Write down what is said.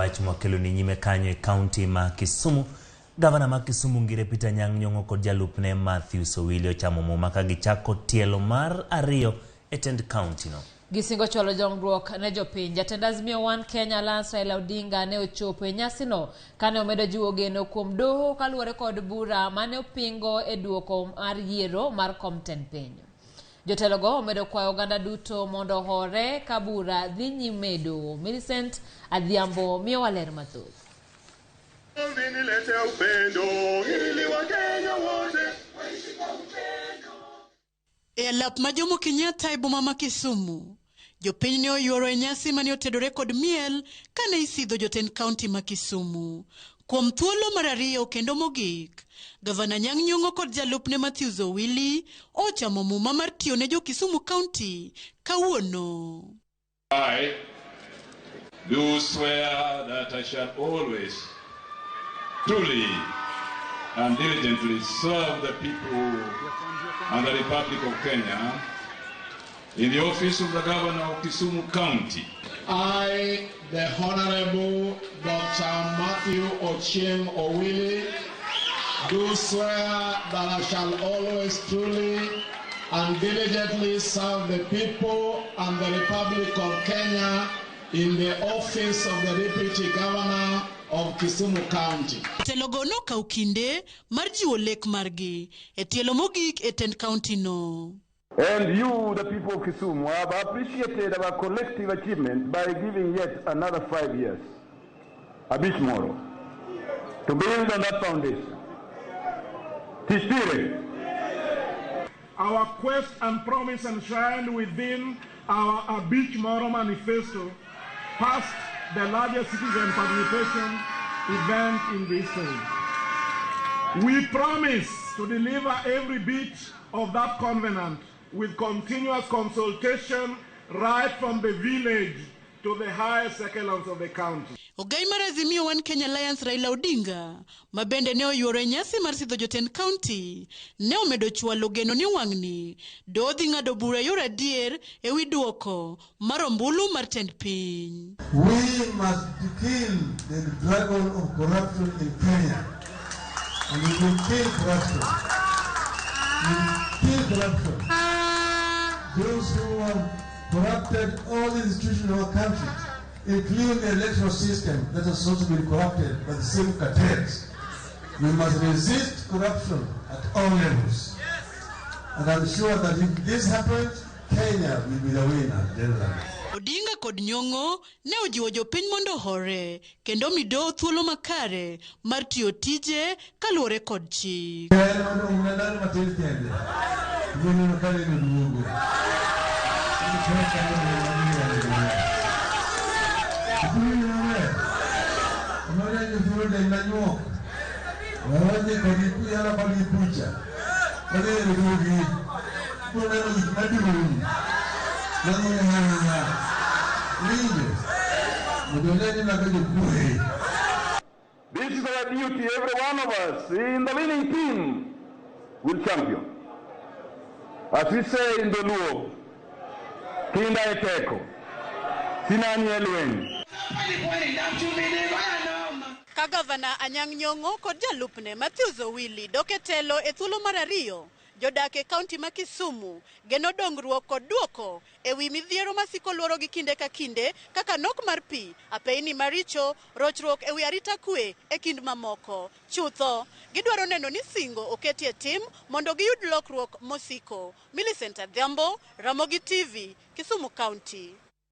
wach mwakeloni nyime kanyo e kaunti ma Kisumu. Gavana ma Kisumu Ngire Peter Anyang' Nyong'o kod jalupne Mathew Owili ochamo muma ka gichako tielo mar ariyo e tend kaunti no. Gisingo chwalo dongruok ne jopiny. Jatend Azimio One Kenya Alliance Raila Odinga ne ochopo e nyasino kane omedo jiwo geno kuom doho kaluwore kod bura mane opingo e duoko mar yiero mar kom tend piny. Jotelogo omedo kwayo oganda duto mondo ohore ka bura dhi nyime e doho. Millicent Adhiambo miyowa ler mathoth. Nilete upendo ili Wakenya wote. E alap ma Jomo Kenyatta e boma ma Kisumu, jopiny ne oyuoro e nyasi mane otedore kod miel kane isidho jotend kaunti ma Kisumu. Kuom thuolo mar ariyo kendo mogik, Gavana Anyang' Nyong'o kod jalupne Mathews Owili ochamo muma mar tiyo ne jo Kisumu County kawuono. I do swear that I shall always truly and diligently serve the people and the Republic of Kenya in the office of the Governor of Kisumu County. I, the Honorable Dr. Matthew Ochieng Owili, do swear that I shall always truly and diligently serve the people and the Republic of Kenya in the office of the Deputy Governor of Kisumu County. Jotelogo nokawo kinde mar jiwo lek margi e tielo mogik e tend kaunti no. And you, the people of Kisumu, have appreciated our collective achievement by giving yet another 5 years, a bit more, to build on that foundation. Tishtire. Our quest and promise enshrined within our Abich Moro Manifesto passed the largest citizen participation event in history. We promise to deliver every bit of that covenant with continuous consultation right from the village to the highest echelons of the county. Ogai mar Azimio One Kenya Alliance Raila Odinga, ma bende ne oyuoro e nyasi mar sidho jotend kaunti, ne omedo chwalo geno ni wang'ni doho dhi ng'ado bura e yor adier e wi duoko mar ombulu mar tend piny. We must kill the dragon of corruption in Kenya. And we will kill corruption. We will kill corruption. Those who have corrupted all the institutions of our country, including the electoral system that has also been corrupted by the same cartels. We must resist corruption at all levels. And I'm sure that if this happens, Kenya will be the winner generally. Odinga kod Nyong'o ne ojiwo jopiny mondo ohore kendo mi doho thuolo makare mar tiyo tije kaluwore kod chik. En odong' na ndalo matin kende. Ibiro neno ka neno duogo. Ibiro neno ka neno duogo. Ibiro neno maber. Omera jothuro del manyuok. Wawadhi kodi yala kodi kucha. Wadhi neno duogi. Ibiro neno gik maduong'. Mang'eny ahinya. Winjo. Mondo one ni mago jokwoye. This is our duty, every one of us in the winning team will champion. As we say in Dholuo, kinda e teko, sinani e lweny. Ka gavana Anyang' Nyong'o kod jalupne Mathews Owili dok e telo e thuolo mar ariyo, jodak e kaunti ma Kisumu geno dongruok kod duoko e wi midhiero masiko luorogi kinde ka kinde kaka nok mar pi, apeyni maricho, rochruok e wi arita kwe e kind mamoko. Chutho, gidwaro neno ni singo oketi e tim mondo giyud lokruok mosiko. Millicent Adhiambo, Ramogi TV, Kisumu County.